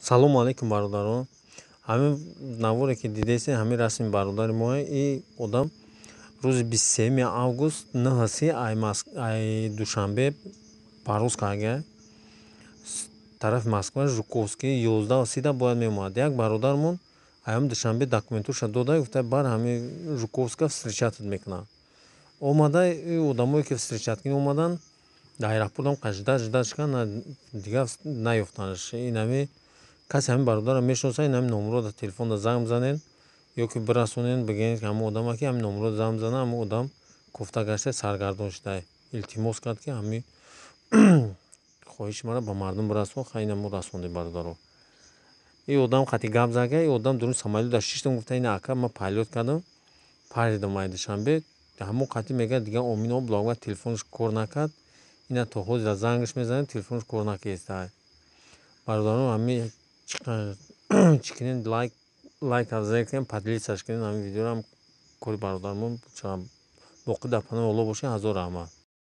Салому алейкум, бародарон. Ҳамин наворе, ки дидесен, ҳамин расми бародари мо. И одам рӯзи 23 август 9:30 ай Душанбе парвоз карда тарафи Москва, Жуковский, 11:30-да бояд меомад. Як бародармон ҳамин Душанбе документоша дода, гуфта, бар ҳамин Жуковска встречать мекунад. Омада, одамое, ки встречать кунӣ омаданд, дар аэропортам ждать, ждать карданд, дигар наёфтанаш. Инами касе ҳамин бародарро мешиносад, инами номерро дар телефонда занг бизанед ё ки бирасонед, бигӯед, ки ҳамон одаме, ки ҳамин номерро занг бизанад, ҳамон одам кофта гашта, саргардон шуда. Илтимос кард, ки ҳамин хоҳиши маро ба мардум бирасон. Хай, ина мо расондем, бародаро. И одам қати гап зага, и одам дуруни самолёт шиштам, гуфта: «Ина, ака, ман полёт кардам, паридам ай Душанбе». Ҳамон қати мегӯяд, дигар омин блогва телефонаш кор накард. Ина то ҳозира зангаш мезанем, телефонаш кор накард. Бародарон, ҳамин чӣ кунед? Лайк зер кунед, поделиться кунед ҳамин видеоро. Кори бародармон боқӣ дар паноҳи Аллоҳ бошед. Ҳазор раҳмат.